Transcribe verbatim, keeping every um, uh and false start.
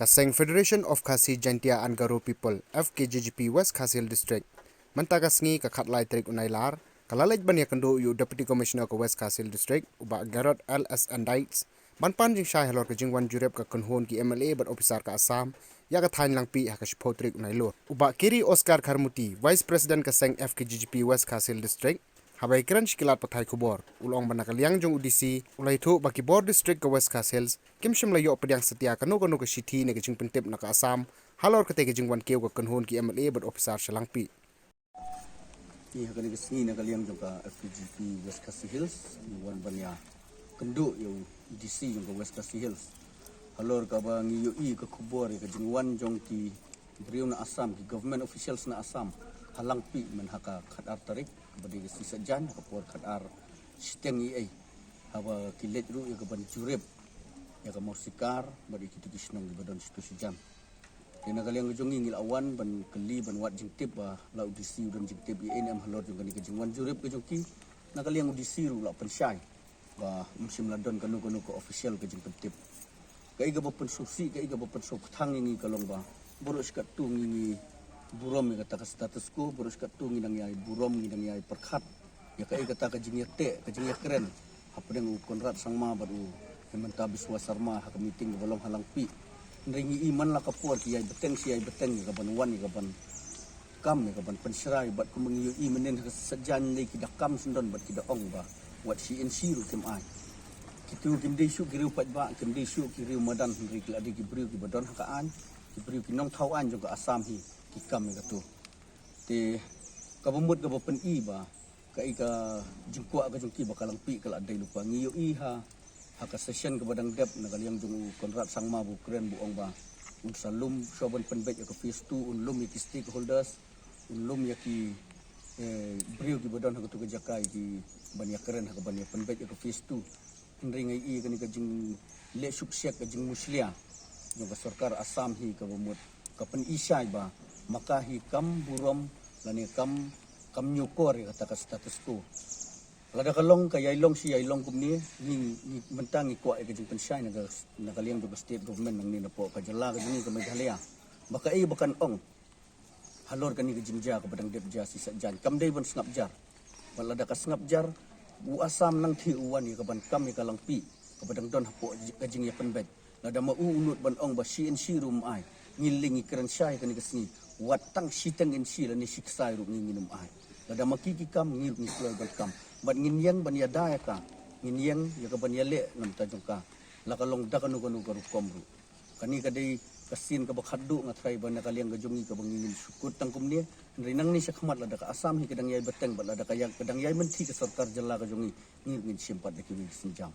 Ka seng Federation of Khasi Jaintia and Garo People, F K J G P, West Khasi Hills District, mynta ka sngi ka khatlai tarik u Nailar, ka la leit ban ïakynduh ïa u Deputy Commissioner ka West Khasi Hills District, u Bah Garod L S Andaitz, ban pan jingshai halor ka jingwan jurip ka kynhun ki M L A bad officer ka Assam ïa ka thaiñ Langpih ha ka shiphew tarik u Nailur. U Bah Kiri Oscar Kharmuti, Vice President ka seng F K J G P West Khasi Hills District, haba ïakren sha ki lad pathai khubor, u la ong ba na ka liang jong u D C u la ïathuh ba ki bor district ka West Khasi Hills kim shym la ïoh pdiang satia kano kano ka shithi ne ka jingpyntip na ka Assam halor katei ka jingwan kiew ka kynhun ki M L A bad officer sha Langpih. Ïa, ha kane ka sngi na ka liang jong ka F K J P West Khasi Hills ngi wan ban ïakynduh ïa u D C jong ka West Khasi Hills halor kaba ngi ïohi ka khubor ïa ka jingwan jong ki briew na Assam, ki government officials na Assam ha Langpih myn ha ka khatar tarik, kaba dei ka sngi Saitjaiñ, ha ka por khatar shiteng eiei, haba ki leit ruh ïa ka ban jurip ïa ka Mawsikar bad ïa kito ki shnong kiba don shatu shajan. Te na ka liang ka jong ngi ngi la wan ban kylli, ban wad jingtip ba la u D C u don jingtip ïa ei ne em halor jong kane ka jingwan jurip ka jong ki. Na ka liang u D C ruh u la pynshai ba um shym la don kano kano ka official ka jingpyntip. Kaei kaba pynsngewsih, kaei kaba pynsngewkthang ïa ngi ka long ba baroh shi katto ngi, ngi burom ïa kata ka status quo, baroh shi katto ngi dang ïai burom, ngi dang ïai pyrkhat ïa kaei kata ka jingïateh, ka jingïakren hapdeng u Conrad Sangma bad u Himanta Biswa Sarma ha ka meeting kaba long ha Langpih. Hynrei ngi i man la ka por ki ïai bteng shi ïai bteng ïa ka ban wan, ïa ka ban kam, ïa ka ban pynshrai, bad kumba ngi ïohi mynnin ha ka Saitjaiñ lei ki da kam syndon bad ki da ong ba wat shi inshi ruh kim ai. Kito kim dei shuh ki riew paidbah, kim dei shuh ki riew madan, hynrei ki la dei ki briew kiba don ha ka aiñ, ki briew ki nongthaw aiñ jong ka Assam hi ki kam ïa kato. Te kaba mut kaba pyni ba kaei ka jingkwah ka jong ki ba ka Langpih ka la dei lypa. Ngi ïohi ha, ha ka session kaba dang dep na ka liang jong u Conrad Sangma ba u kren, ba u ong ba un sa lum shuwa ban pynbeit ïa ka phase two, un lum ïa ki stakeholders, un lum ïa ki, eh, briew kiba don ha kato ka jaka ïa ki ban ïakren ha ka ban ïa pynbeit ïa ka phase two. Hynrei nga i kane ka jingleh shukshek, ka jingmushlia jong ka sorkar Assam hi kaba mut ka pyni shai ba ma ka hi kam burom lane kam, kam ñiewkor ïa kata ka status quo. Lada ka long, ka ïai long shi ïai long kumne, ngi, ngi mynta ngi kwah ïa ka jingpynshai na ka, na ka liang jong ka state government nangne napoh ka jylla ka jong ngi ka Meghalaya, ba kaei ba kan ong halor kane ka jingjia kaba dang dep jia shi Saitjaiñ. Kam dei ban sngap jar. Bad lada ka sngap jar, u Assam nangthie u wan ïa ka ban kam ïa ka Langpih kaba dang don hapoh ka jingïapynbeit. Lada ma u u nud ban ong ba shi inshi ruh um ai, ngi lei ngi kren shai kane ka sngi, wat tang shiteng inshi lane shi ksai ruh ngi ngin ym ai. Lada ma ki ki kam, ngi ruh ngi kloi ban kam. Bad ngin ïeng ban ïada ïa ka, ngin ïeng ïa ka ban ïaleh na bynta jong ka, la ka long da kano kano ka rukom ruh. Kane ka dei ka sien kaba khatduh, nga tharai ba na ka liang ka jong ngi kaba ngi ngin shu kut tang kumne. Hynrei nangne shakhmat lada ka Assam hi ka dang ïai bteng bad lada ka ïa, ka dang ïai mynthi ka sorkar jylla ka jong ngi, ngi ruh ngin shim pat da kiwei ki sienjam.